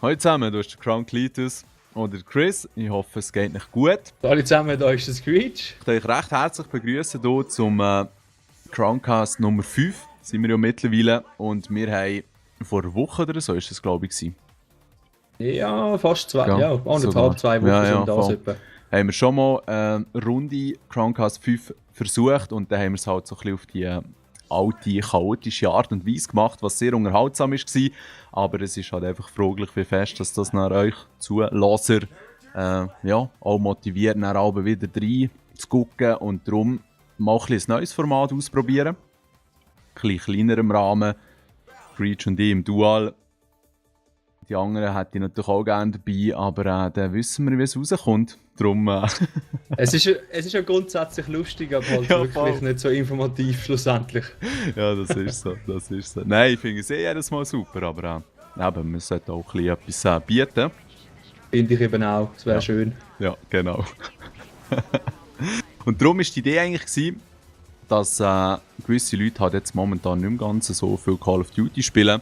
Hallo zusammen, du hast den Crown Cletus oder Chris. Ich hoffe, es geht nicht gut. Hallo zusammen, da ist der Screech. Ich möchte euch recht herzlich begrüßen hier zum Crowncast Nummer 5. Sind wir ja mittlerweile. Und wir haben vor einer Woche oder so, ist das glaube ich gewesen. Ja, fast zwei, Ja, ja, anderthalb, sogar. 2 Wochen Ja, sind das voll. etwa. Haben wir schon mal eine Runde Crowncast 5 versucht und dann haben wir es halt so ein bisschen auf die alte, chaotische Art und Weise gemacht, was sehr unterhaltsam war. Aber es ist halt einfach fraglich, wie fest dass das nach euch Zuhörer auch motiviert, nach Alben wieder rein zu gucken und darum mal ein neues Format ausprobieren. Ein bisschen kleinerem Rahmen. Breach und ich im Dual. Die anderen hätte ich natürlich auch gerne dabei, aber dann wissen wir, wie es rauskommt. Darum, Es ist ja grundsätzlich lustig, aber halt Ja, wirklich voll. nicht so informativ schlussendlich. Ja, das ist so, das ist so. Nein, ich finde es jedes Mal super, aber eben, man sollte auch ein bisschen etwas bieten. Finde ich eben auch, es wäre Ja. schön. Ja, genau. Und darum war die Idee eigentlich gewesen, dass gewisse Leute halt jetzt momentan nicht mehr ganz so viel Call of Duty spielen.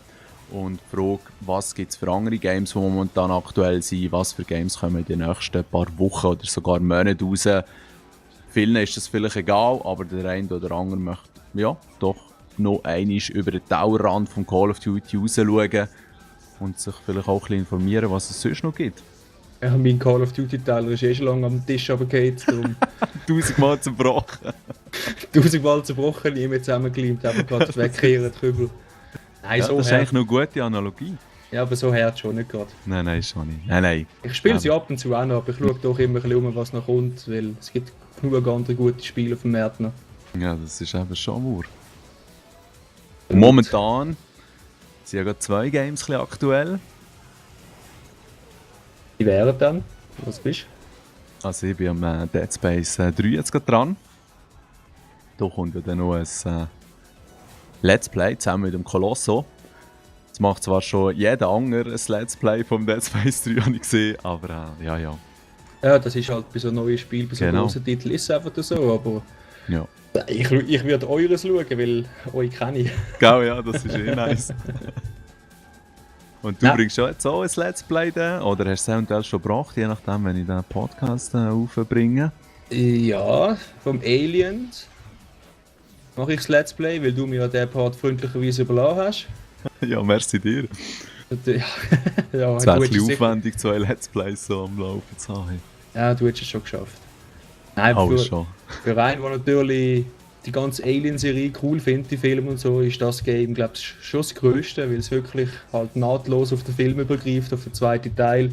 Und die Frage, was gibt es für andere Games, die momentan aktuell sind, was für Games kommen in den nächsten paar Wochen oder sogar Monaten raus. Vielen ist das vielleicht egal, aber der eine oder andere möchte ja doch noch einmal über den Tellerrand vom Call of Duty rausschauen und sich vielleicht auch ein bisschen informieren, was es sonst noch gibt. Ja, mein Call of Duty-Teller ist schon lange am Tisch runtergefallen, darum 1000-mal zerbrochen. 1000-mal zerbrochen, nie mehr zusammengeleimt, einfach gerade wegkehren, die Kübel. Nein, Ja, so das ist hart. eigentlich noch eine gute Analogie. Ja, aber so hart schon nicht gerade. Nein, schon nicht. Nein. Ich spiele sie ab und zu auch noch, aber ich schaue doch immer ein bisschen um, was noch kommt, weil es gibt genug andere gute Spiele auf dem Markt noch. Ja, das ist eben schon wahr. Momentan sind ja gerade 2 Games ein bisschen aktuell. Die wären dann, was bist Also ich bin am Dead Space 3 jetzt gerade dran. Da kommt ja dann noch ein Let's Play zusammen mit dem Colosso. Das macht zwar schon jeder andere ein Let's Play vom Dead Space 3, habe ich gesehen, aber ja. Ja, das ist halt bei so neuen Spielen, bei so Genau. grossen Titeln ist es einfach so, aber Ja. ich würde eures schauen, weil euch kenne ich. Gell, ja, das ist nice. Und du Ja. bringst ja jetzt auch ein Let's Play da, oder hast du es eventuell schon gebracht, je nachdem, wenn ich den Podcast aufbringe? Ja, vom Aliens mache ich das Let's Play, weil du mir ja den Part freundlicherweise überlassen hast. Ja, merci dir. Und, ja, ja, Es wäre ein du bisschen hast es sicher- aufwendig, 2 Let's Plays so am Laufen zu haben. Ja, du hast es schon geschafft. Nein, Alles schon. für einen, der natürlich die ganze Alien-Serie cool findet, die Filme und so, ist das Game, glaube ich, schon das Größte, weil es wirklich halt nahtlos auf den Film übergreift, auf den zweiten Teil.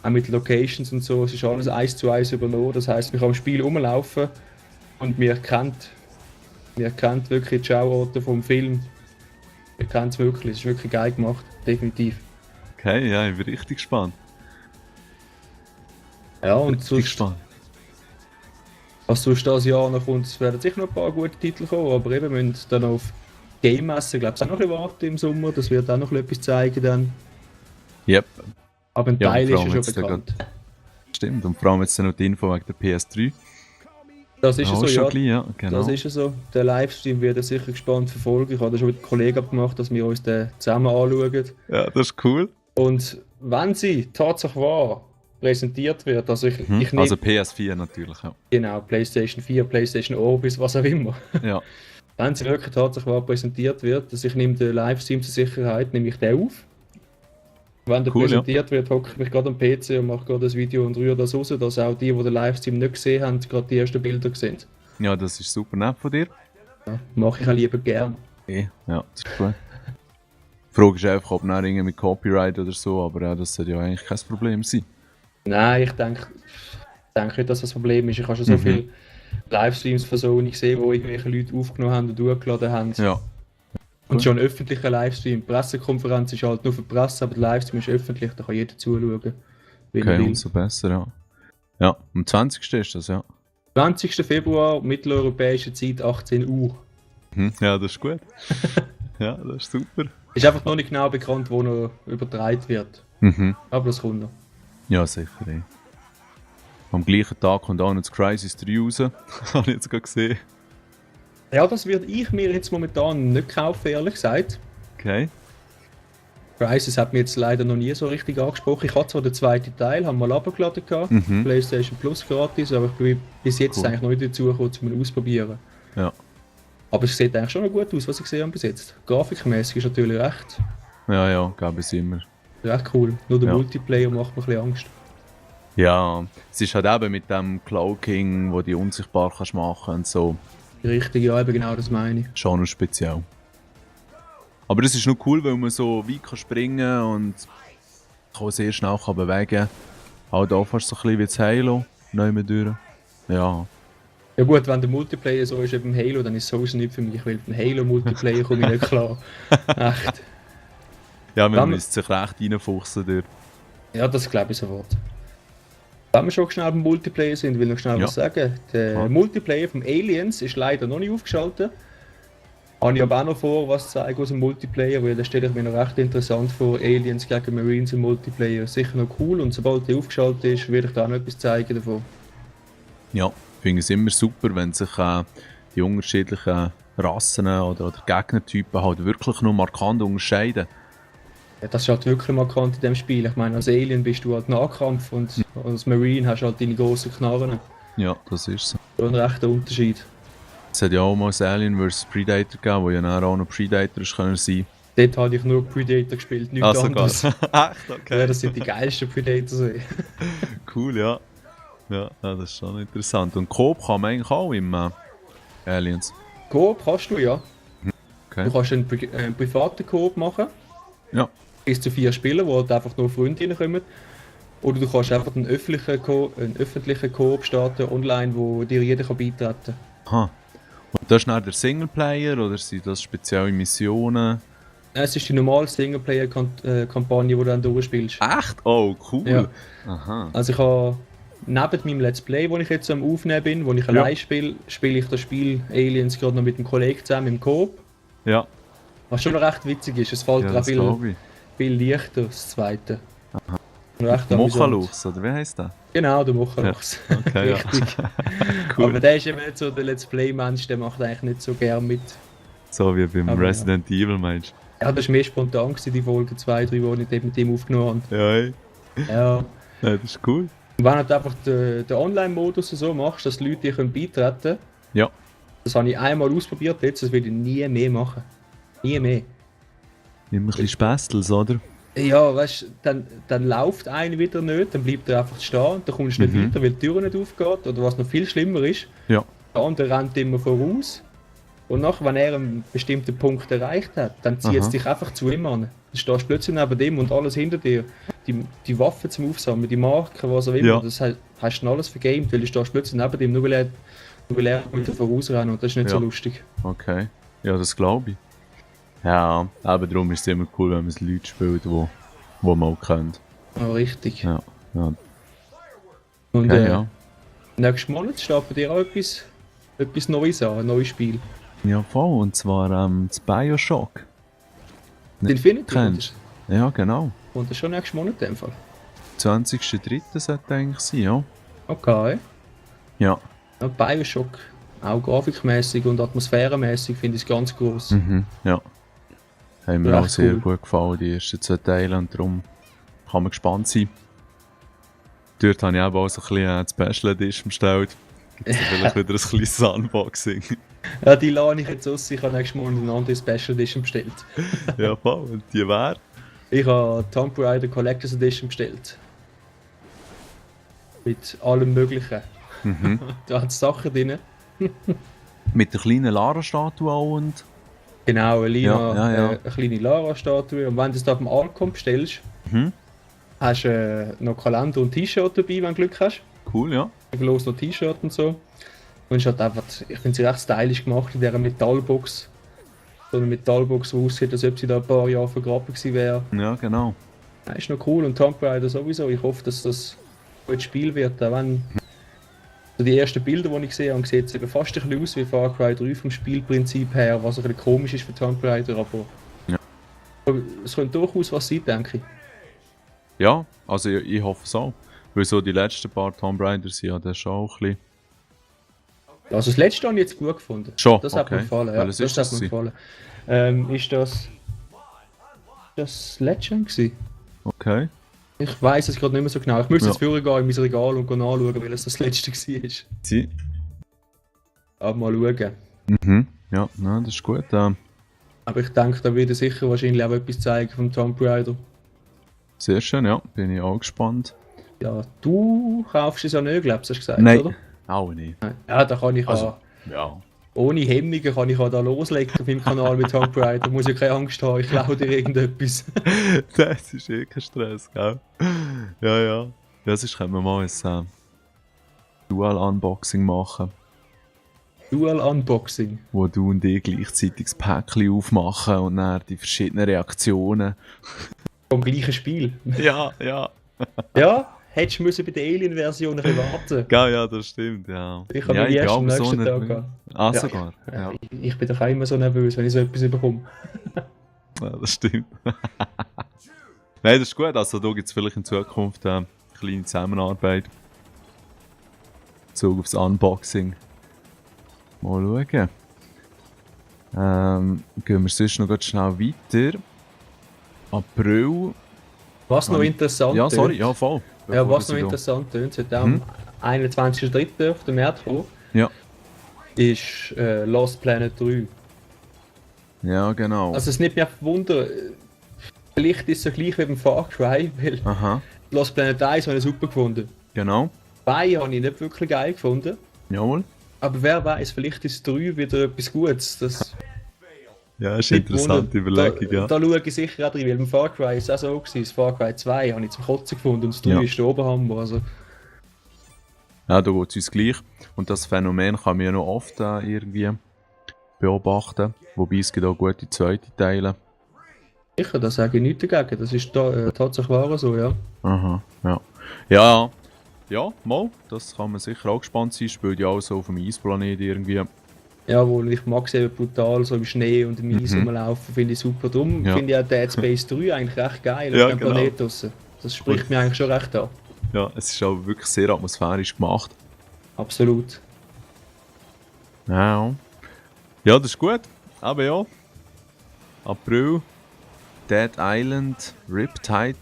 Auch mit Locations und so, es ist alles 1:1 übernommen. Das heisst, wir können am Spiel rumlaufen und wir kennt wirklich die Schauorte vom Film. Wir kennen es wirklich, es ist wirklich geil gemacht, definitiv. Okay, ja, ich bin richtig gespannt. Ja, und Richtig sonst, gespannt. was sonst das Jahr noch kommt, es werden sicher noch ein paar gute Titel kommen, aber eben, wir müssen dann auf Game Messe, glaube ich, auch noch ein bisschen warten im Sommer, das wird auch noch etwas zeigen dann. Yep, Aber ein Ja, Teil vor ist allem ja jetzt schon da bekannt. stimmt. Und vor allem jetzt noch die Info wegen der PS3. Das ist ja Auch so, schon ja. gleich, ja, genau. Das ist ja so. Der Livestream wird er sicher gespannt verfolgen. Ich habe das schon mit einem Kollegen abgemacht, dass wir uns den zusammen anschauen. Ja, das ist cool. Und wenn sie Tatsache wahr präsentiert wird, also ich nehme Also PS4 natürlich, ja. genau PlayStation 4, PlayStation Orbis, was auch immer. Ja, Wenn sie wirklich Tatsache wahr präsentiert wird, dass ich nehme den Livestream zur Sicherheit, nehme ich den auf. Wenn der Cool, ja. präsentiert wird, hocke ich mich gerade am PC und mache gerade das Video und rühre das raus, dass auch die den Livestream nicht gesehen haben, gerade die ersten Bilder sehen. ja, das ist super nett von dir. Ja, mache ich auch lieber gern. Ja, das ist gut. Die Frage ist einfach, ob noch irgendwie mit Copyright oder so, aber ja, das sollte ja eigentlich kein Problem sein. Nein, ich denke nicht, dass das Problem ist. Ich habe schon so viele Livestreams von Sony gesehen, wo irgendwelche Leute aufgenommen haben und hochgeladen haben. Ja, Und schon ein öffentlicher Livestream. Die Pressekonferenz ist halt nur für die Presse, aber der Livestream ist öffentlich, da kann jeder zuschauen. Wenn er okay, will. umso besser, ja. Ja, am 20. ist das, ja. 20. Februar, mitteleuropäische Zeit, 18 Uhr. Ja, das ist gut. Ja, das ist super. Ist einfach noch nicht genau bekannt, wo noch übertragen wird. Aber das kommt noch. Ja, sicher, ey. Am gleichen Tag kommt auch noch das Crysis 3 raus. Habe ich jetzt gerade gesehen. Ja, das würde ich mir jetzt momentan nicht kaufen, ehrlich gesagt. Okay. Crysis hat mir jetzt leider noch nie so richtig angesprochen. Ich hatte zwar den zweiten Teil, haben mal runtergeladen gehabt, Mhm. PlayStation Plus gratis, aber ich bin bis jetzt Cool. eigentlich noch nicht dazu gekommen, um ihn auszuprobieren. Ja. Aber es sieht eigentlich schon noch gut aus, was ich gesehen habe bis jetzt. Grafikmäßig ist natürlich Ja, gab es immer. recht cool. Nur der Ja. Multiplayer macht mir ein bisschen Angst. Ja, es ist halt eben mit dem Cloaking, wo die unsichtbar kannst machen und so, Richtig, ja, eben genau das meine ich. schon noch speziell. Aber das ist noch cool, weil man so weit kann springen und kann sehr schnell kann bewegen. Halt auch fast so ein bisschen wie das Halo, neu mit durch. Ja, Ja gut, wenn der Multiplayer so ist wie beim Halo, dann ist es sowieso nicht für mich, weil beim Halo-Multiplayer komme ich nicht klar. Echt. ja man Dann- müsste sich recht reinfuchsen dort. Ja, das glaube ich sofort. Wenn wir schon schnell beim Multiplayer sind, will ich noch schnell Ja. was sagen. Der Ah. Multiplayer vom Aliens ist leider noch nicht aufgeschaltet. Habe ich aber auch noch vor, was zu zeigen aus dem Multiplayer, weil das stelle ich mir noch recht interessant vor. Aliens gegen Marines im Multiplayer. Sicher noch cool und sobald der aufgeschaltet ist, werde ich da auch noch etwas zeigen davon. Ja, ich finde es immer super, wenn sich die unterschiedlichen Rassen oder Gegnertypen halt wirklich noch markant unterscheiden. Ja, das ist halt wirklich markant in dem Spiel. Ich meine, als Alien bist du halt Nahkampf und als Marine hast du halt deine grossen Knarren. Ja, das ist so. So ein rechter Unterschied. Es hat ja auch mal das Alien vs Predator gegeben, wo ja dann auch noch Predator ist können sein. Dort habe ich nur Predator gespielt, nichts anderes. Echt? Ja, das sind die geilsten Predators. ey. Cool, ja. Ja, das ist schon interessant. Und Coop kann man eigentlich auch im Aliens. Coop kannst du ja. Okay. Du kannst einen privaten Coop machen, Ja. bis zu 4 Spieler, wo halt einfach nur Freunde reinkommen. Oder du kannst einfach einen öffentlichen Coop starten, online, wo dir jeder kann beitreten kann. Aha. Und das ist dann der Singleplayer oder sind das spezielle Missionen? Es ist die normale Singleplayer-Kampagne, die du dann durchspielst. Echt? Oh, cool. Ja. Aha. Also ich habe neben meinem Let's Play, wo ich jetzt am Aufnehmen bin, wo ich allein spiele, spiele ich das Spiel Aliens gerade noch mit einem Kollegen zusammen im Coop. Ja, Was schon noch recht witzig ist, es fällt ja auch das glaube ich. viel leichter, das zweite. Recht amüsant. Mochaluchs, oder wie heisst der? Genau, der Mochaluchs. Okay, ja. Richtig. Cool. Aber der ist eben nicht so der Let's Play-Mensch, der macht eigentlich nicht so gern mit. So wie beim Aber- Resident Evil, meinst Ja, das war mehr spontan, gewesen, die Folge 2, 3, die ich dort mit ihm aufgenommen du? Ja, ey. habe. Ja. Ja, das ist cool. Und wenn du einfach den Online-Modus so machst, dass die Leute dir beitreten können, Ja. das habe ich einmal ausprobiert, jetzt, das will ich nie mehr machen. Nie mehr. Immer ein bisschen Spästels, oder? Ja, weißt du, dann läuft einer wieder nicht, dann bleibt er einfach stehen und dann kommst du nicht weiter, weil die Tür nicht aufgeht. Oder was noch viel schlimmer ist, Ja. der andere rennt immer voraus. Und nachher, wenn er einen bestimmten Punkt erreicht hat, dann zieht es Aha. dich einfach zu ihm an. Du stehst plötzlich neben dem und alles hinter dir. Die Waffen zum Aufsammeln, die Marken, was auch immer, Ja. das hast du dann alles vergamed, weil du stehst plötzlich neben dem, nur weil er mit dir vorausrennt und das ist nicht so Ja. lustig. Okay. Ja, das glaube ich. Ja, aber darum ist es immer cool, wenn man es Leute spielt, die man auch kennt. Aber richtig. Ja. Ja. Und Okay, ja. nächsten Monat steht bei dir auch etwas Neues an, ein neues Spiel. Ja, voll. Und zwar das Bioshock. Die Infinity kennst. Ja, genau. und das schon nächsten Monat in dem Fall. 20.03. sollte eigentlich sein, ja. Okay. Ja. Ja, Bioshock, auch grafikmäßig und atmosphärenmäßig finde ich es ganz groß. Mhm. Ja. Haben mir Ja, auch echt sehr cool. gut gefallen, die ersten 2 Teile. Und darum kann man gespannt sein. Dort habe ich eben auch so ein bisschen die Special Edition bestellt. Gibt es vielleicht wieder ein kleines Unboxing. Ja, die lade ich jetzt aus, ich habe nächsten Monat eine andere Special Edition bestellt. Ja, voll. Und die wäre? Ich habe Tomb Raider Collector's Edition bestellt. Mit allem möglichen. Mhm. Da hat es Sachen drin. Mit der kleinen Lara-Statue auch und... Genau, Elina, Ja. eine kleine Lara-Statue. Und wenn du es da auf dem Alcom bestellst, Mhm. hast du noch Kalender und T-Shirt dabei, wenn du Glück hast. Cool, ja. Ich verlose noch T-Shirt und so. Und es ist halt einfach, ich finde sie recht stylisch gemacht in dieser Metallbox. So eine Metallbox, die aussieht, als ob sie da ein paar Jahre vergraben gewesen wäre. Ja, genau. Das ist noch cool und Tomb Raider sowieso. Ich hoffe, dass das ein gutes Spiel wird. Auch wenn so die ersten Bilder, die ich gesehen habe, sieht es eben fast ein bisschen aus wie Far Cry 3 vom Spielprinzip her, was ein bisschen komisch ist für Tomb Raider, aber Ja. es könnte durchaus was sein, denke ich. Ja, also ich hoffe es auch. Weil so die letzten paar Tomb Raider sind ja das schon auch ein bisschen... Also das letzte habe ich jetzt gut gefunden. Schon? Das hat mir Okay. gefallen. Ja, Welches ist das hat das mir gewesen? gefallen. Ist das das Legend gewesen? Okay. Ich weiss es gerade nicht mehr so genau. Ich müsste Ja. jetzt vorher gehen in mein Regal und nachschauen, welches das letzte war. Sie. Aber mal schauen. Mhm. Ja, nein, das ist gut. Aber ich denke, da wird er sicher wahrscheinlich auch etwas zeigen vom Tomb Raider. Sehr schön, ja. Bin ich auch gespannt. Ja, du kaufst es ja nicht, glaubst du, hast gesagt, Nein, oder? auch nicht. Ja, da kann ich Also, ja. ohne Hemmungen kann ich da loslegen auf meinem Kanal mit Tomb Raider. Muss ja keine Angst haben, ich klaue dir irgendetwas. Das ist eh kein Stress, gell? Ja, ja. Ja, sonst können wir mal ein Dual-Unboxing machen, Dual Unboxing. wo du und ich gleichzeitig das Päckchen aufmachen und dann die verschiedenen Reaktionen. Vom gleichen Spiel. Ja, ja. Ja, hättest du müssen bei der Alien-Version ein bisschen warten. Gell, ja, das stimmt, ja. Ich habe ja, meine erst am glaube, nächsten Tag nicht. gehabt. Ah, Ja, sogar. Ja. Ich bin doch auch immer so nervös, wenn ich so etwas bekomme. Ja, das stimmt. Nein, das ist gut. Also da gibt es vielleicht in Zukunft eine kleine Zusammenarbeit. Bezug aufs Unboxing. Mal schauen. Gehen wir sonst noch ganz schnell weiter. April. Was noch interessant Ja, sorry, tönt- ja, voll. Ja, Bevor was du noch sie da- interessant tönt, sollte auch am 21.03. auf den März kommen, Ja. ist Lost Planet 3. Ja, genau. Also es nimmt mich einfach Wunder, vielleicht ist es so gleich wie beim Far Cry, weil Aha, Lost Planet 1 habe ich super gefunden. genau. 2 habe ich nicht wirklich geil gefunden. Jawohl. Aber wer weiß, vielleicht ist 3 wieder etwas Gutes. Das Ja, ist eine interessante Überlegung, ja. Da schaue ich sicher auch drin, weil beim Far Cry ist es auch so gewesen. Das Far Cry 2 habe ich zum Kotzen gefunden und das 3 Ja. ist der Oberhammer. Also, Ja, da geht es uns gleich. Und das Phänomen kann man ja noch oft irgendwie beobachten. Wobei es gibt auch gute zweite Teile. sicher, da sage ich nichts dagegen. Das ist tatsächlich wahr so, ja. Aha, ja. Ja, ja, mal. Das kann man sicher auch gespannt sein. Spielt ja auch so auf dem Eisplanet irgendwie. Jawohl, ich mag es eben brutal, so im Schnee und im Eis rumlaufen, finde ich super. Darum Ja. finde ich auch Dead Space 3 eigentlich recht geil, Ja, auf dem genau. Planet draussen. Das spricht mir eigentlich schon recht an. Ja, es ist auch wirklich sehr atmosphärisch gemacht. Absolut. Ja, ja, das ist gut. Aber ja. April. Dead Island, Riptide.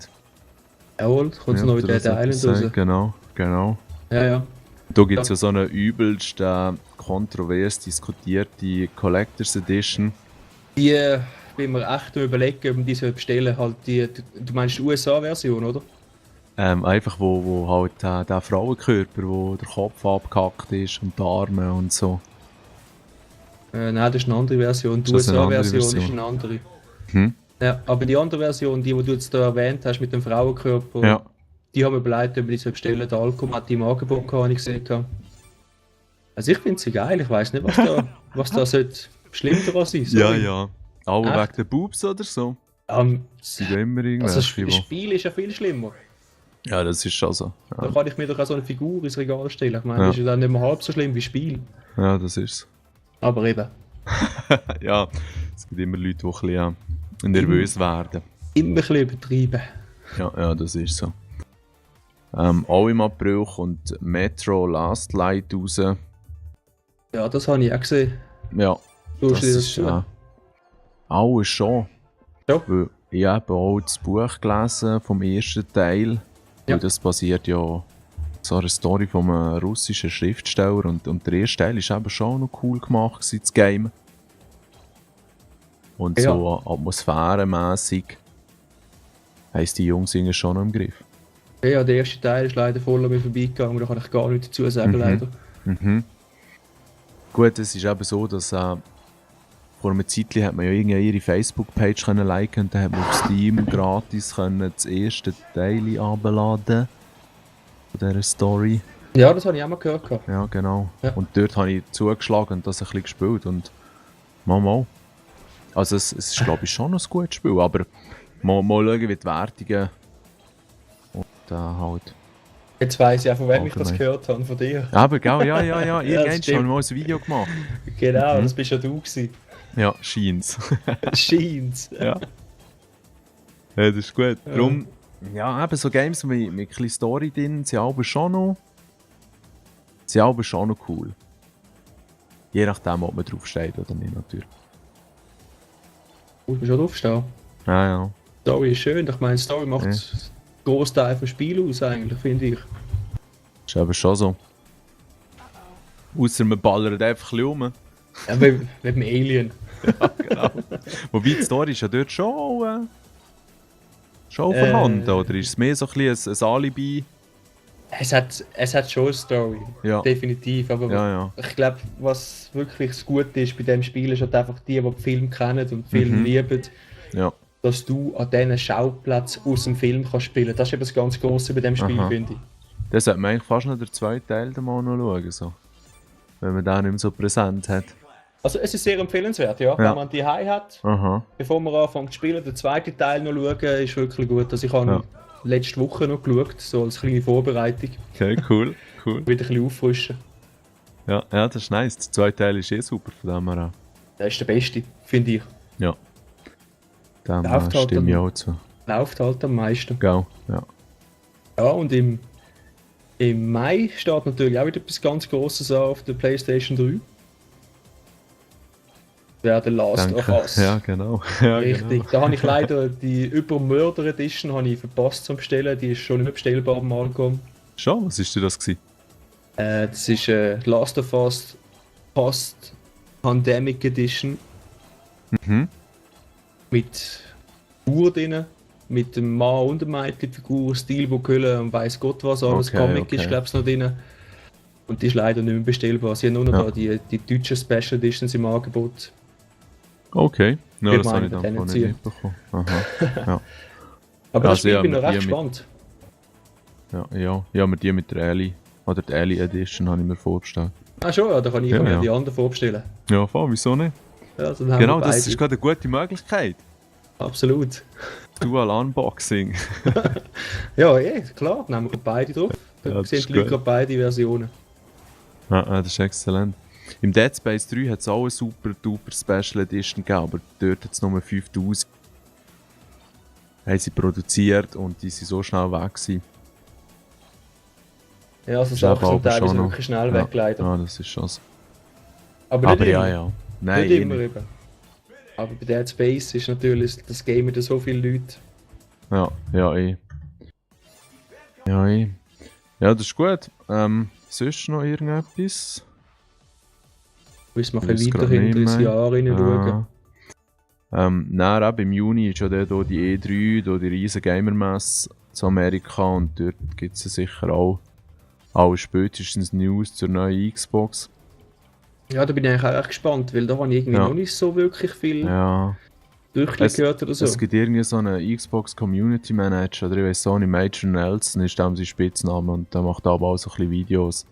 Jawohl, kommt Ja, noch ob in dir Dead das etwas Island raus. sagt. Genau, genau. Ja, ja. Da gibt es ja so eine übelst kontrovers diskutierte Collectors Edition. Die bin mir echt am überlegen, ob man die bestellen halt du meinst die USA-Version, oder? Einfach wo halt der Frauenkörper, wo der Kopf abgehackt ist und die Arme und so. Nein, das ist eine andere Version. Die Ist das eine andere USA-Version ist Version? eine andere. Hm? Ja, aber die andere Version, die du jetzt da erwähnt hast mit dem Frauenkörper, Ja. die haben wir überlegt, ob wir die so bestellen. Der Alcom hat die im Angebot gehabt, habe ich gesehen. Also ich finde sie geil, ich weiß nicht, was da sollte schlimm daran sein. Ja, sorry. ja. Aber Echt? wegen der Boobs oder so. Das Sind ja immer also irgendwelche, das Spiel ist ja viel schlimmer. Ja, das ist also. Da Ja, kann ich mir doch auch so eine Figur ins Regal stellen. Ich meine, Ja. das ist ja dann nicht mehr halb so schlimm wie Spiel. ja das ist's. Aber eben, Ja, es gibt immer Leute, die ein bisschen nervös werden. immer ein bisschen übertrieben. Ja, ja, das ist so. Auch im April kommt Metro Last Light raus. Ja, das habe ich auch gesehen. Ja, Du das hast dir das ist zu. alles schon. Ja. Weil ich habe auch das Buch gelesen vom ersten Teil. Ja. Weil das basiert ja so eine Story von einem russischen Schriftsteller. Und der erste Teil war eben schon noch cool gemacht, gewesen, das Game. Und Ja. so atmosphärenmässig heisst die Jungs irgendwie schon noch im Griff. Ja, der erste Teil ist leider voll an mir vorbeigegangen, da kann ich gar nichts dazu sagen, leider. Mhm. Gut, es ist eben so, dass vor einer Zeit hat man ja irgendwie ihre Facebook-Page können liken und dann hat man auf Steam gratis können das erste Teil abladen von dieser Story. Ja, das habe ich auch mal gehört. Gehabt. Ja, genau. Ja. Und dort habe ich zugeschlagen und das ein bisschen gespielt und mal. Also es ist glaube ich schon ein gutes Spiel, aber mal schauen, wie die Wertungen und halt... Jetzt weiss ich auch, von wem ich das Allgemein. gehört habe, von dir. Aber genau, ja. Irgendwann habe stimmt. ich mal ein Video gemacht. Genau, das bist ja du gewesen. Ja, scheint's. Scheint's. Ja. Ja, das ist gut. Darum, ja, eben so Games mit ein bisschen Story drin sind aber schon noch cool. Je nachdem, ob man drauf steht oder nicht, natürlich. Muss man schon draufstehen. Ja. Story ist schön. Ich meine, Story macht Ja. einen Großteil vom Spiel aus, eigentlich, finde ich. Ist aber schon so. Außer man ballert einfach ein bisschen rum. Ja, wie beim Alien. Genau. Wobei die Story ist ja dort schon vorhanden, oder ist es mehr so ein bisschen ein Alibi? Es hat schon eine Story, Ja. definitiv. Aber Ja. ich glaube, was wirklich das Gute ist bei diesem Spiel, ist halt einfach die den Film kennen und den Film lieben, Ja. dass du an diesen Schauplatz aus dem Film kannst spielen. Das ist eben das ganz Grosse bei diesem Spiel, Aha. finde ich. Das sollte man eigentlich fast noch den zweiten Teil mal noch schauen, so. Wenn man den nicht mehr so präsent hat. Also es ist sehr empfehlenswert, ja. Ja. Wenn man die High hat, Aha. bevor man anfängt zu spielen, den zweiten Teil noch schauen, ist wirklich gut. Also ich habe Ja. letzte Woche noch geschaut, so als kleine Vorbereitung, Okay, cool. wieder ein bisschen auffrischen. Ja, das ist nice. Der zweite Teil ist eh super von dem her auch. Der ist der beste, finde ich. Ja. Dem Läuft halt stimme ich am- auch zu. Läuft halt am meisten. Gell? Ja. Ja, und im Mai steht natürlich auch wieder etwas ganz Grosses an auf der PlayStation 3. Wäre der Last of Danke. Us. Ja, genau. Ja, Richtig. Genau. Da habe ich leider die Übermörder Edition habe ich verpasst zum Bestellen. Die ist schon nicht mehr bestellbar am Alcom. Schon? Was ist denn das gewesen? Das ist Last of Us Post-Pandemic Edition Mhm. mit Uhr drin, mit dem Mann und der Mädchenfigur, Steelbook Hülle und weiss Gott was alles. Okay, Comic okay. ist glaube ich noch drin. Und die ist leider nicht mehr bestellbar. Sie haben nur noch Ja. da die deutschen Special Editions im Angebot. Okay. Ja, Wird das habe man ich dann denen von nicht ziehen. mitbekommen. Aha. Ja. Aber das Also Spiel ja, bin ich mit recht die gespannt. Ja, mir die mit der Ellie oder die Ellie Edition habe ich mir vorgestellt. Ah schon, ja, da kann ich Ja, mir ja. die anderen vorbestellen. Ja, voll, wieso nicht? Ja, dann haben Genau, wir das beide. ist gerade eine gute Möglichkeit. Absolut. Dual Unboxing. Ja, klar, nehmen wir beide drauf. Da Ja, das sehen ist die Leute gut. gerade beide Versionen. Das ist exzellent. Im Dead Space 3 hat es auch eine super duper Special Edition gegeben, aber dort hat es nur 5000. Haben sie produziert und die sind so schnell weg gewesen. Ja, also Ist Sachen aber sind teilweise schon noch- wirklich schnell Ja. weg, leider. Ja, das ist schon so. Aber Aber nicht ja, immer. ja. Nein, Nicht eh immer nicht. eben. Aber bei Dead Space ist natürlich das Game mit so vielen Leuten. Ja, eh. Ja, das ist gut. Sonst noch irgendetwas? Müssen wir Ich ein weiß bisschen grad weiter nicht hinter ins mehr. Jahr hineinschauen. Dann eben im Juni ist ja dort auch die E3, da die riesen Gamer-Messe zu Amerika und dort gibt es ja sicher auch spätestens News zur neuen Xbox. Ja, da bin ich eigentlich auch echt gespannt, weil da habe ich irgendwie Ja. noch nicht so wirklich viel Ja, durchgehört oder so. es gibt irgendwie so einen Xbox Community Manager, oder ich weiß so nicht, Major Nelson ist dem sein Spitzname und der macht aber auch so ein bisschen Videos.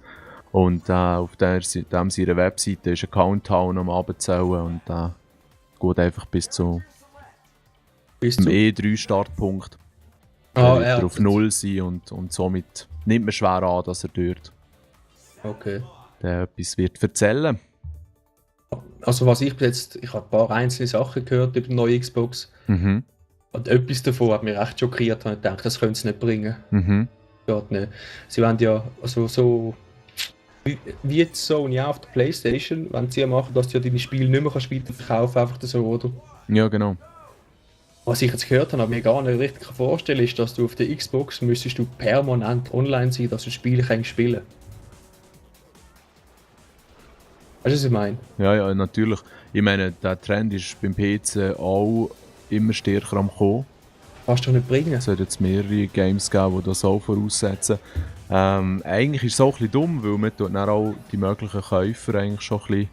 Und auf dem seiner Webseite ist ein Countdown am Abendzählen und der geht einfach bis zum Bis zum zu. E3-Startpunkt. Ah, Er wird ja. auf Null sein und somit nimmt man schwer an, dass er dort Okay. etwas wird erzählen. Also was ich bis jetzt, ich habe ein paar einzelne Sachen gehört über die neue Xbox. Mhm. Und etwas davon hat mich echt schockiert und ich dachte, das können sie nicht bringen. Mhm. Geht nicht. Sie wollen ja also so wie jetzt Sony auch auf der Playstation, wenn sie ja machen, dass du ja deine Spiele nicht mehr kannst weiterverkaufen einfach so, oder? Ja, genau. Was ich jetzt gehört habe, aber mir gar nicht richtig vorstellen kann, ist, dass du auf der Xbox müsstest du permanent online sein, dass du Spiele kannst spielen. Weißt du, was ich meine? Ja, natürlich. Ich meine, der Trend ist beim PC auch immer stärker am kommen. Kannst du doch nicht bringen. Es hat jetzt mehrere Games geben, die das auch voraussetzen. Eigentlich ist es auch ein bisschen dumm, weil man tut dann auch die möglichen Käufer eigentlich schon ein bisschen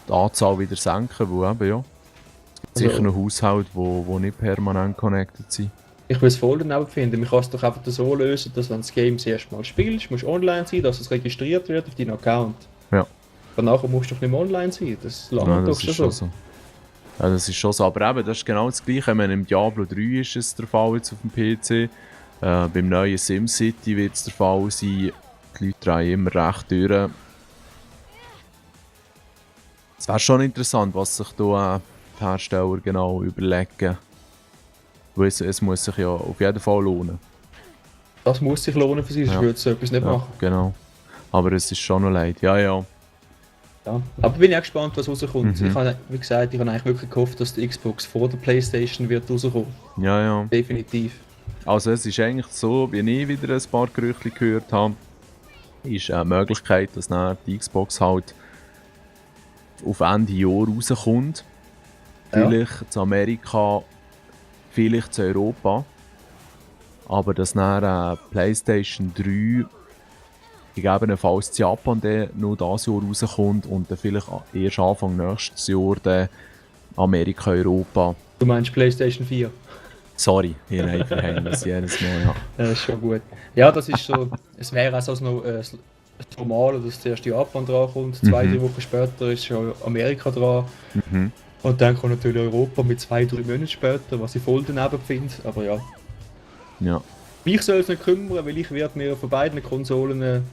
die Anzahl wieder senken, weil eben, ja, es gibt Also- sicher noch Haushalte, die nicht permanent connected sind. Ich will es voll daneben finden. Man kann es doch einfach so lösen, dass wenn du das Game das erste Mal spielst, musst du online sein, dass es registriert wird auf deinen Account. Ja. Danach musst du doch nicht mehr online sein. Das lange Ja, doch das schon ist schon so. so. Ja, das ist schon so. Aber eben, das ist genau das Gleiche. Ich meine, im Diablo 3 ist es der Fall jetzt auf dem PC. Beim neuen SimCity wird es der Fall sein. Die Leute drehen immer recht durch. Es wäre schon interessant, was sich da die Hersteller genau überlegen. Weil es muss sich ja auf jeden Fall lohnen. Das muss sich lohnen für sie, sonst Ja. würde so etwas nicht Ja, machen. genau. Aber es ist schon noch leid. Ja. Ja, Ja. Aber bin ich auch gespannt, was rauskommt. Mhm. Ich habe, wie gesagt, ich habe eigentlich wirklich gehofft, dass die Xbox vor der Playstation wird rauskommen. Ja, ja. Definitiv. Also es ist eigentlich so, wie ich wieder ein paar Gerüchte gehört habe, ist eine Möglichkeit, dass dann die Xbox halt auf Ende Jahr rauskommt. Ja. Vielleicht zu Amerika, vielleicht zu Europa. Aber dass dann PlayStation 3 gegebenenfalls zu Japan dann noch dieses Jahr rauskommt und dann vielleicht erst Anfang nächstes Jahr dann Amerika, Europa. Du meinst PlayStation 4? Sorry, ihr habt Verhängnis jedes Mal, ja. Das ist schon gut. Ja, das ist so, es wäre also noch normal, dass zuerst Japan dran kommt, 2-3 Wochen später ist schon Amerika dran. Mhm. Und dann kommt natürlich Europa mit 2-3 Monaten später, was ich voll daneben finde. Aber ja, Ja. mich soll es nicht kümmern, weil ich werde mir von beiden Konsolen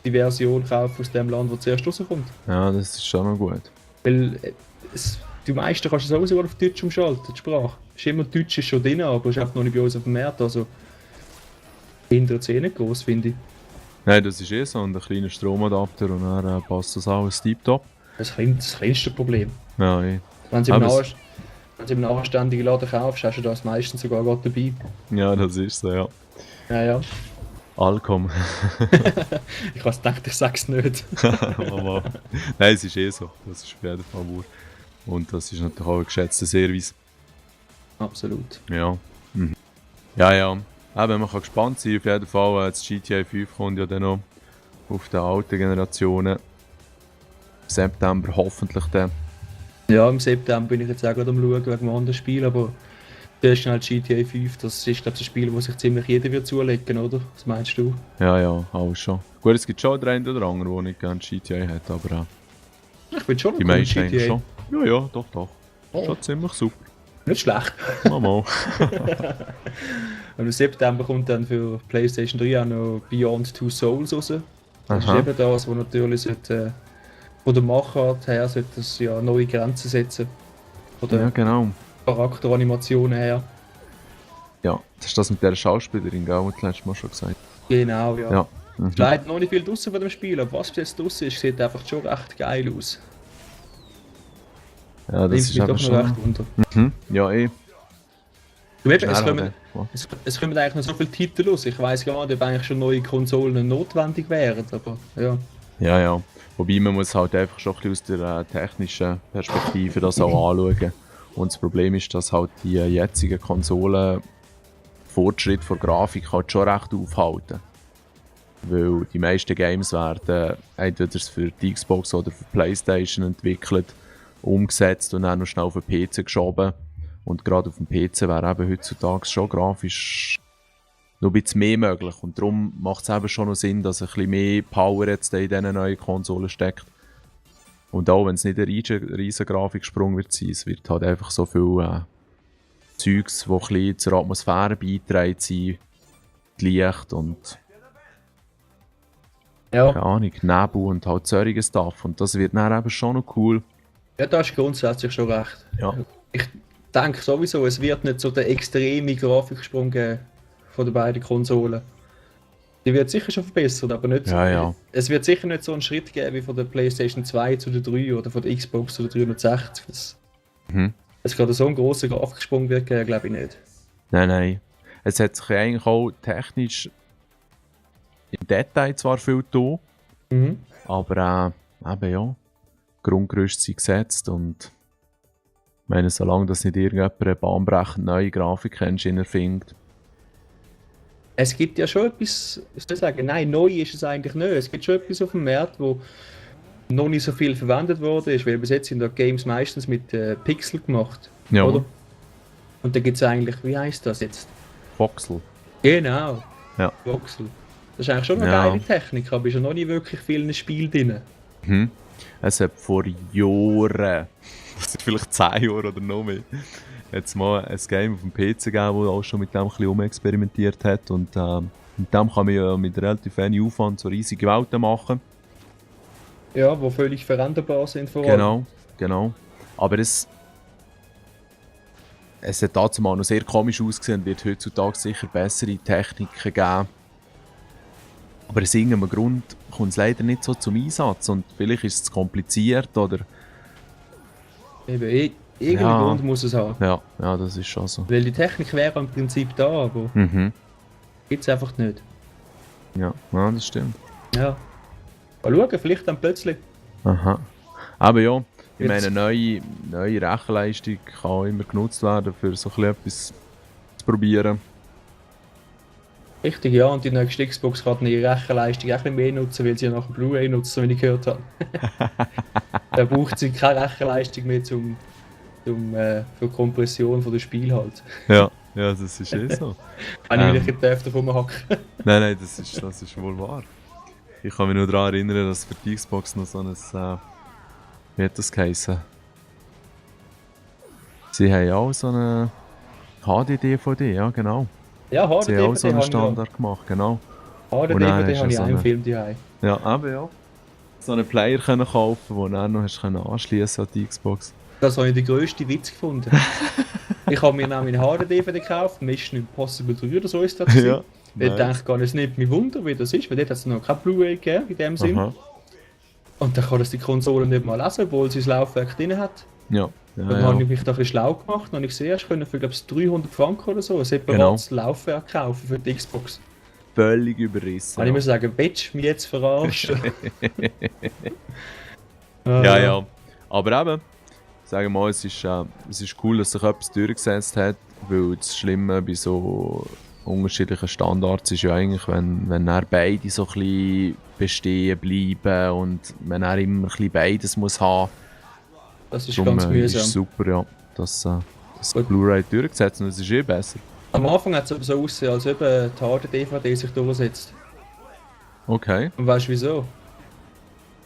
die Version kaufen aus dem Land, wo zuerst rauskommt. Ja, das ist schon noch gut. Weil die meisten kannst du sowieso auf Deutsch umschalten, die Sprache. Ist immer Deutsch ist schon drin, aber ist einfach noch nicht bei uns auf dem Markt. Also hindert es eh nicht groß, finde ich. Nein, das ist eh so, und ein kleiner Stromadapter und dann passt das alles tiptop. Das kleinste Problem. Ja, eh. Wenn du Aber im nachständigen Laden kaufst, hast du das meistens sogar gerade dabei. Ja, das ist so, ja. Ja, ja. Alcom. Ich habe gedacht, ich sag's nicht. Mama. Nein, es ist eh so. Das ist auf jeden Fall wahr. Und das ist natürlich auch ein geschätzter Service. Absolut. Ja. Mhm. Ja, ja. Eben, man kann gespannt sein. Auf jeden Fall, das GTA 5 kommt ja dann noch auf den alten Generationen. Im September hoffentlich dann. Ja, im September bin ich jetzt auch gerade am Schauen wegen einem anderen Spiel, aber zuerst schnell GTA 5, das ist glaube ich ein Spiel, das sich ziemlich jeder wird zulegen, oder? Was meinst du? Ja, ja, alles schon. Gut, es gibt schon den einen oder anderen, der nicht gerne GTA hat, aber Ich bin schon noch die cool, meisten eigentlich schon. Ja, ja, doch, doch. Oh. Schon ziemlich super. Nicht schlecht. Mal. Und im September kommt dann für PlayStation 3 auch noch Beyond Two Souls raus. Das ist Aha. eben das, was natürlich von der Machart her sollte das ja neue Grenzen setzen. Von der Ja, genau. Charakteranimationen her. Ja, das ist das mit der Schauspielerin, gell, was du letztes Mal schon gesagt hast. Genau, ja. Ja. Mhm. Es leider noch nicht viel draussen von dem Spiel, aber was bis jetzt draussen ist, sieht einfach schon recht geil aus. Ja, das Nimmt ist mich einfach doch noch recht schon... wunder. Mhm. Ja, eh. Du, eben, Schnell, es kommen eigentlich noch so viele Titel raus. Ich weiss gar nicht, ob eigentlich schon neue Konsolen notwendig wären, aber ja. Ja, ja. Wobei man muss halt einfach schon ein bisschen aus der technischen Perspektive das auch anschauen. Und das Problem ist, dass halt die jetzigen Konsolen Fortschritt von Grafik halt schon recht aufhalten. Weil die meisten Games werden entweder für die Xbox oder für die Playstation entwickelt, umgesetzt und dann noch schnell auf den PC geschoben. Und gerade auf dem PC wäre eben heutzutage schon grafisch noch ein bisschen mehr möglich. Und darum macht es eben schon noch Sinn, dass ein bisschen mehr Power jetzt in diesen neuen Konsolen steckt. Und auch wenn es nicht ein riesen Grafiksprung wird sein, es wird halt einfach so viel Zeugs, die ein bisschen zur Atmosphäre beitragen, sein, die Licht und Ja, keine Ahnung, Nebel und halt solche Stuff. Und das wird dann eben schon noch cool. ja, da ist grundsätzlich schon recht. Ja. Ich denke sowieso, es wird nicht so den extremen Grafiksprung geben von den beiden Konsolen. Die wird sicher schon verbessert, aber nicht. Ja, ja. Es wird sicher nicht so einen Schritt geben wie von der PlayStation 2 zu der 3 oder von der Xbox zu der 360. Es gerade so einen grossen Grafiksprung wird geben, glaube ich nicht. Nein, nein. Es hat sich eigentlich auch technisch im Detail zwar viel getan, Mhm. aber eben ja, Grundgerüste sind gesetzt und ich meine, solange das nicht irgendjemand eine bahnbrechend neue Grafikengine erfindet. Es gibt ja schon etwas, ich soll sagen, nein, neu ist es eigentlich nicht. Es gibt schon etwas auf dem Markt, wo noch nicht so viel verwendet worden ist, weil bis jetzt sind da Games meistens mit Pixel gemacht. Ja, Oder? Und da gibt es eigentlich, wie heißt das jetzt? Voxel. Genau, Ja. Voxel. Das ist eigentlich schon eine Ja. geile Technik, aber ist ja noch nicht wirklich viel in einem Spiel drin. Mhm. Es hat vor Jahren, das sind vielleicht 10 Jahre oder noch mehr, jetzt mal ein Game auf dem PC gegeben, das auch schon mit dem ein bisschen experimentiert hat. Und mit dem kann man ja mit relativ wenig Aufwand so riesige Welten machen. Ja, wo völlig veränderbar sind vor allem. Genau, genau. Aber es hat dazu mal noch sehr komisch ausgesehen und wird heutzutage sicher bessere Techniken geben. Aber aus irgendeinem Grund kommt es leider nicht so zum Einsatz und vielleicht ist es zu kompliziert oder... Eben, irgendeinen Ja, Grund muss es haben. ja, ja, das ist schon so. Weil die Technik wäre im Prinzip da, aber Mhm. gibt es einfach nicht. Ja, ja, das stimmt. Ja. Mal schauen, vielleicht dann plötzlich. Aha. Aber ja, ich Jetzt- meine, neue Rechenleistung kann auch immer genutzt werden, für so ein bisschen etwas zu probieren. Richtig, ja. Und die nächste Xbox kann ihre Rechenleistung auch ein bisschen mehr nutzen, weil sie ja nachher Blu-ray nutzt, so wie ich gehört habe. Da braucht sie keine Rechenleistung mehr für Kompression von dem Spiel halt. Ja, ja, das ist eh so. Wenn ich mich nicht davon hacken. Nein, nein, das ist wohl wahr. Ich kann mich nur daran erinnern, dass für die Xbox noch so ein, wie hat das geheißen? Sie haben auch so eine HD-DVD, ja genau. Ja, Sie haben auch so einen HD-DVD Standard gemacht, genau. habe Und dann ich hast du so einen eine- Film daheim. Ja, aber ja. So einen Player können kaufen, den du dann noch hast können anschließen an die Xbox. Das habe ich den grössten Witz gefunden. Ich habe mir nämlich eine HD-DVD gekauft, Mission Impossible 3 oder so ist das. Ja. Ich Nice. denke gar nicht, es nimmt mich Wunder, wie das ist, weil dort hat es noch keine Blu-ray gegeben, in dem Sinn. Aha. Und dann kann das die Konsole nicht mal lesen, obwohl sie das Laufwerk drin hat. Ja. Dann Ja, habe ja. ich mich da ein bisschen schlau gemacht und ich sehe, ich konnte für glaube ich 300 Franken oder so ein separates Laufwerk kaufen für die Xbox. Völlig überrissen. Und ich muss sagen, willst du mich jetzt verarschen? Ja, ja. Aber eben, sagen wir mal, es ist cool, dass sich etwas durchgesetzt hat, weil das Schlimme bei so unterschiedlichen Standards ist ja eigentlich, wenn dann beide so ein bisschen bestehen bleiben und man dann immer ein bisschen beides muss haben. Das ist Darum ganz ist mühsam. es super, ja, dass das Gut. Blu-ray durchgesetzt und es ist eh besser. Am Anfang hat es aber so ausgesehen, als ob die HD-DVD sich durchsetzt. Okay, Und weißt du wieso?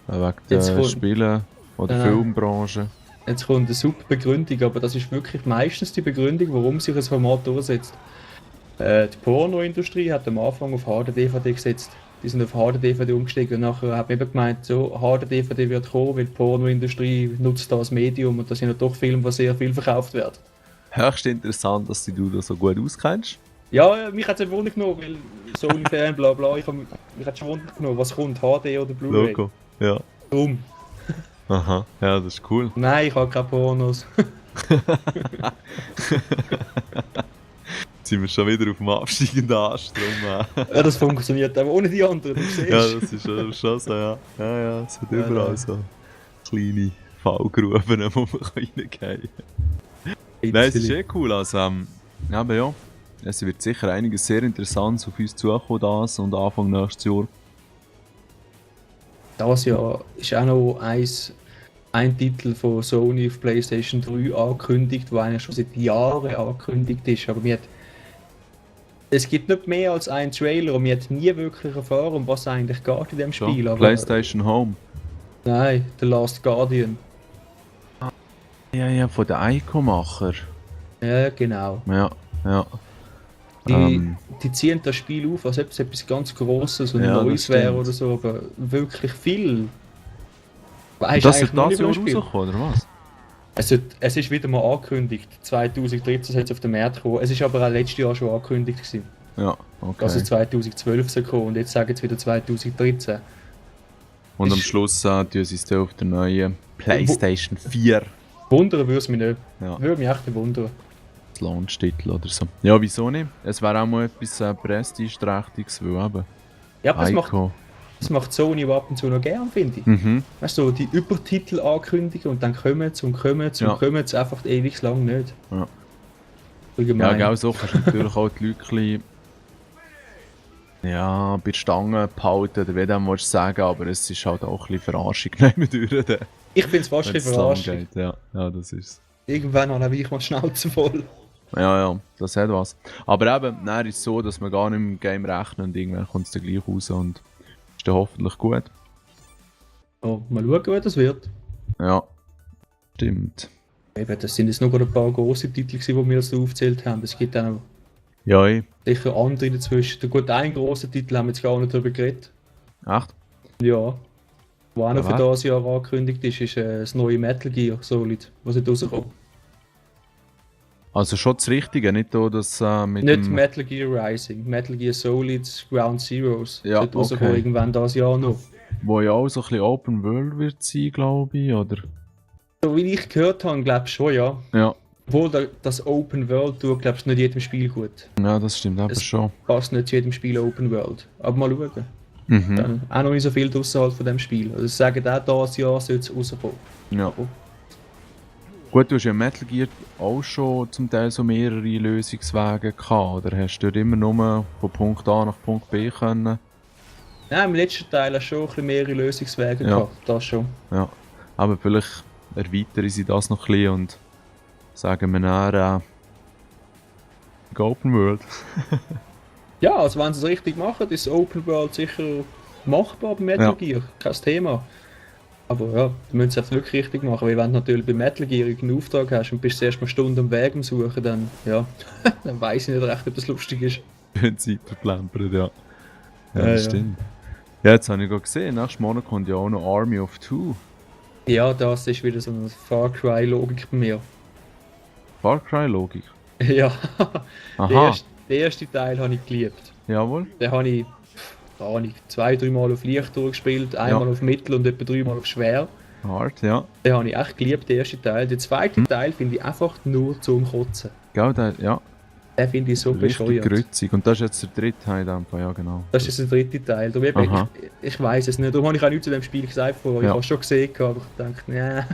wegen Jetzt der kommt- Spiele oder Nein. Filmbranche. Jetzt kommt eine super Begründung, aber das ist wirklich meistens die Begründung, warum sich ein Format durchsetzt. Die Pornoindustrie hat am Anfang auf HD-DVD gesetzt. Die sind auf HD-DVD umgestiegen und nachher hat man eben gemeint, so HD-DVD wird kommen, weil die Pornoindustrie nutzt das als Medium und das sind ja doch Filme, die sehr viel verkauft werden. Höchst interessant, dass du da so gut auskennst. Ja, mich hat es Wunder genommen, weil Sony Fan, bla bla, mich hat schon Wunder genommen, was kommt, HD oder Blu-ray? Logo. Ja. Drum. Aha, ja, das ist cool. Nein, ich habe keine Pornos. Jetzt sind wir schon wieder auf dem absteigenden Ast. Drum, Ja, das funktioniert, aber ohne die anderen, du siehst. ja, das ist schon so, ja. Ja, ja, es hat Ja, überall ja. so kleine Fallgruben, wo man reingehen kann. Nein, es ist eh cool. Also, aber ja, es wird sicher einiges sehr Interessantes auf uns zukommen, das und Anfang nächstes Jahr. Das Jahr ist auch noch ein Titel von Sony auf PlayStation 3 angekündigt, der eigentlich schon seit Jahren angekündigt ist. Aber es gibt nicht mehr als einen Trailer und wir hat nie wirklich erfahren, um was eigentlich geht in dem Schon. Spiel. Aber PlayStation Home. nein, The Last Guardian. Ja, ja, von den Ico-Macher. Ja, genau. Ja, ja. Die ziehen das Spiel auf, als ob es etwas ganz Grosses und Ja, das Neues wäre stimmt. oder so, aber wirklich viel. Weisst Das eigentlich ist noch das nicht Jahr vom Spiel. rausgekommen, oder was? Es ist wieder mal angekündigt. 2013 soll es auf den Markt gekommen. Es ist aber auch letztes Jahr schon angekündigt gewesen, Ja, okay. dass es 2012 soll kommen und jetzt sagen sie wieder 2013. Und am ist- Schluss tun sie es dann auf der neuen PlayStation 4. Wundern würde es mich nicht. Ja, Würde mich echt wundern. als Launch-Titel oder so. Ja, wieso nicht? Es wäre auch mal etwas Prestigeträchtiges, weil eben Ja, aber Ico. das macht Sony aber ab und zu noch gern, finde ich. Mhm. Weißt du, so die Übertitel ankündigen und dann kommen sie und kommen sie Ja. und kommen sie einfach ewig lang nicht. Ja. Allgemein. Ja, genau so kannst du natürlich auch die Leute ein bisschen, ja, bei der Stange behalten, oder wie du willst sagen, aber es ist halt auch ein bisschen Verarschung nehmen durch, Ich finde es fast wenn ein es lang Verarschung. geht. Ja, ja, das ist Irgendwann habe ich mal die Schnauze voll. Ja, ja, das hat was. Aber eben, dann ist es so, dass man gar nicht mit dem Game rechnet und irgendwann kommt es dann gleich raus und ist dann hoffentlich gut. Oh, mal schauen, wie das wird. Ja, stimmt. Eben, das sind jetzt noch ein paar grosse Titel, gewesen, die wir jetzt aufgezählt haben. Es gibt auch noch Ja, sicher andere dazwischen. Der gut, ein grosser Titel haben wir jetzt gar nicht darüber geredet. echt? Ja. Wo auch noch für Ja, dieses Jahr angekündigt ist, ist das neue Metal Gear Solid, was nicht rauskommt. Also schon das Richtige, nicht so das mit Nicht dem... Metal Gear Rising, Metal Gear Solid Ground Zeroes. Ja, Sollte rauskommen okay. irgendwann das Jahr noch. Wo ja auch so ein bisschen Open World wird sein, glaube ich, oder? So wie ich gehört habe, glaube ich schon, ja. Ja, Obwohl das Open World tut, glaube ich, nicht jedem Spiel gut. ja, das stimmt aber Es schon. passt nicht zu jedem Spiel Open World. Aber mal schauen. Mhm. Dann auch noch nicht so viel außerhalb von dem Spiel. Also sie sagen auch, dieses Jahr soll es rauskommen. Ja. Gut, du hast ja in Metal Gear auch schon zum Teil so mehrere Lösungswege gehabt, oder hast du dort immer nur von Punkt A nach Punkt B können? Nein, im letzten Teil hast du schon ein bisschen mehrere Lösungswege Ja. gehabt. Das schon. Ja. Aber vielleicht erweitern sie das noch ein bisschen und sagen wir dann Open World. Ja, also wenn sie es richtig machen, ist Open World sicher machbar bei Metal Ja. Gear. Kein Thema. Aber ja, du musst es wirklich richtig machen, weil wenn du natürlich bei Metal Gear einen Auftrag hast und bist zuerst mal Stunden am Weg am Suchen, dann, ja, dann weiss ich nicht recht, ob das lustig ist. Zeit verplempert, ja. Ja, Ja, das ja. stimmt. Ja, jetzt habe ich gerade gesehen, nächsten Monat kommt ja auch noch Army of Two. Ja, das ist wieder so eine Far Cry-Logik bei mir. Far Cry Logik. Ja, Aha, den ersten Teil habe ich geliebt. jawohl. Den habe ich, keine Ahnung, 2-3 Mal auf leicht durchgespielt, einmal auf mittel und etwa 3 Mal auf schwer. Hard, ja. Den habe ich echt geliebt, den ersten Teil. Den zweiten Teil finde ich einfach nur zum Kotzen. Gell, der, ja, Den finde ich so richtig bescheuert. grützig. Und das ist jetzt der dritte Teil in dem Fall, ja genau. Das ist der dritte Teil. Darum eben, Aha. ich weiß es nicht. Darum habe ich auch nichts zu dem Spiel gesagt vorher. Ich Ja. habe es schon gesehen, aber ich dachte, ja.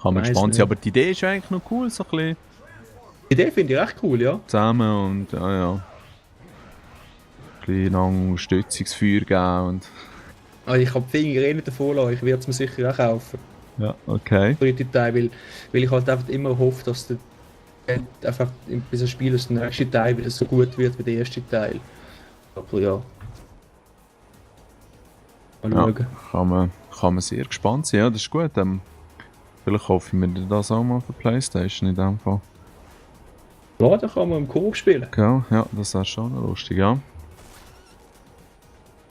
Kann man Weiss gespannt nicht. sein, aber die Idee ist eigentlich noch cool, so ein bisschen Die Idee finde ich recht cool, ja. zusammen und ja. Ein bisschen lang Unterstützungsfeuer geben und... Aber ich habe die Finger eh nicht davon lassen. Ich werde es mir sicher auch kaufen. Ja, okay. Der dritte Teil, weil ich halt einfach immer hoffe, dass der einfach bei so einem Spiel dass der nächste Teil wieder so gut wird wie der erste Teil. Aber ja. Mal Ja, schauen. kann man sehr gespannt sein, ja, das ist gut. Vielleicht kaufe ich mir das auch mal für Playstation in dem Fall. Ja, da kann man im Koop spielen. Gell? Ja, das wäre schon noch lustig, ja.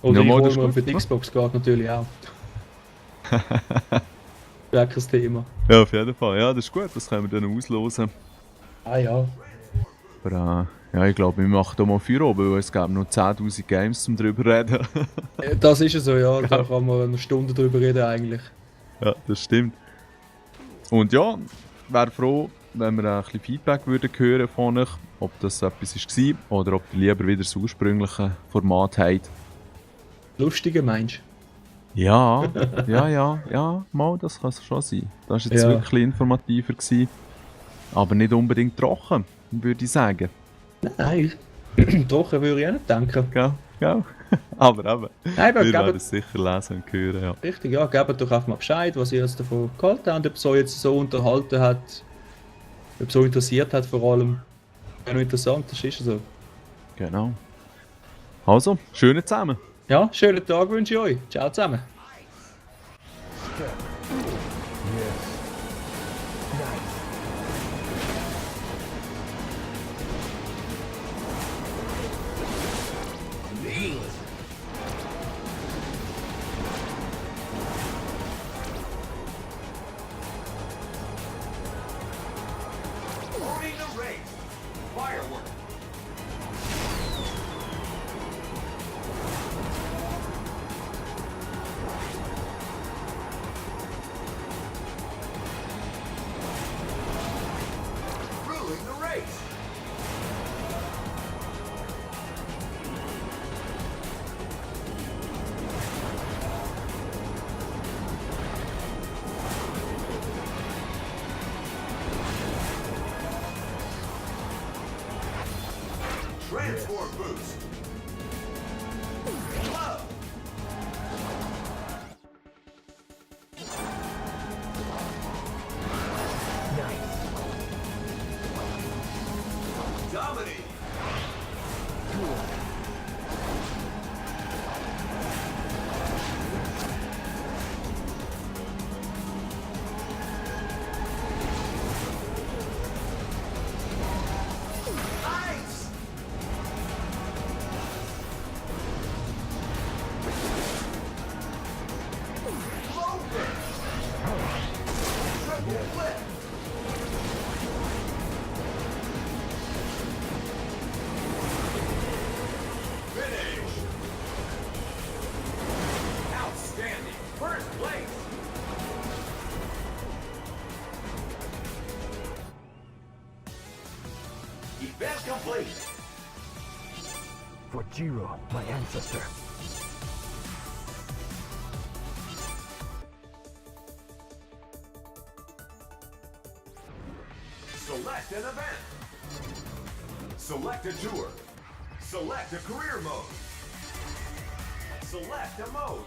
Oder Ja, ich mal, hole das ist mir gut, für die ja. Xbox gerade natürlich auch. Wäre kein Thema. Ja, auf jeden Fall. Ja, das ist gut, das können wir dann auslosen. Ah ja. Aber ja, ich glaube, wir machen da mal Feuer oben, weil es gibt noch 10'000 Games zum drüber reden. Das ist ja so, ja. Da kann man eine Stunde drüber reden eigentlich. Ja, das stimmt. Und ja, wäre froh, wenn wir ein bisschen Feedback würden hören von euch, ob das etwas war oder ob ihr lieber wieder das ursprüngliche Format habt. Lustiger meinst Ja, ja, mal, das kann es schon sein. Das war jetzt Ja. wirklich informativer gewesen, aber nicht unbedingt trocken, würde ich sagen. du? Nein. Trocken würde ich auch nicht denken. Gell? Gell? Aber eben, Nein, aber wir werden gebt, es sicher lesen und hören, ja. richtig, ja, gebt doch einfach mal Bescheid, was ihr jetzt davon gehalten habt, ob es euch jetzt so unterhalten hat, ob es so interessiert hat vor allem. Wäre noch interessant, das ist so. Genau. Also, schönen zusammen. Ja, schönen Tag wünsche ich euch. Ciao zusammen. Arena race. Firework. Ruling the race. Transform boost. Love. Dominate. Ice. For Jiro, my ancestor. Select an event. Select a tour. Select a career mode. Select a mode.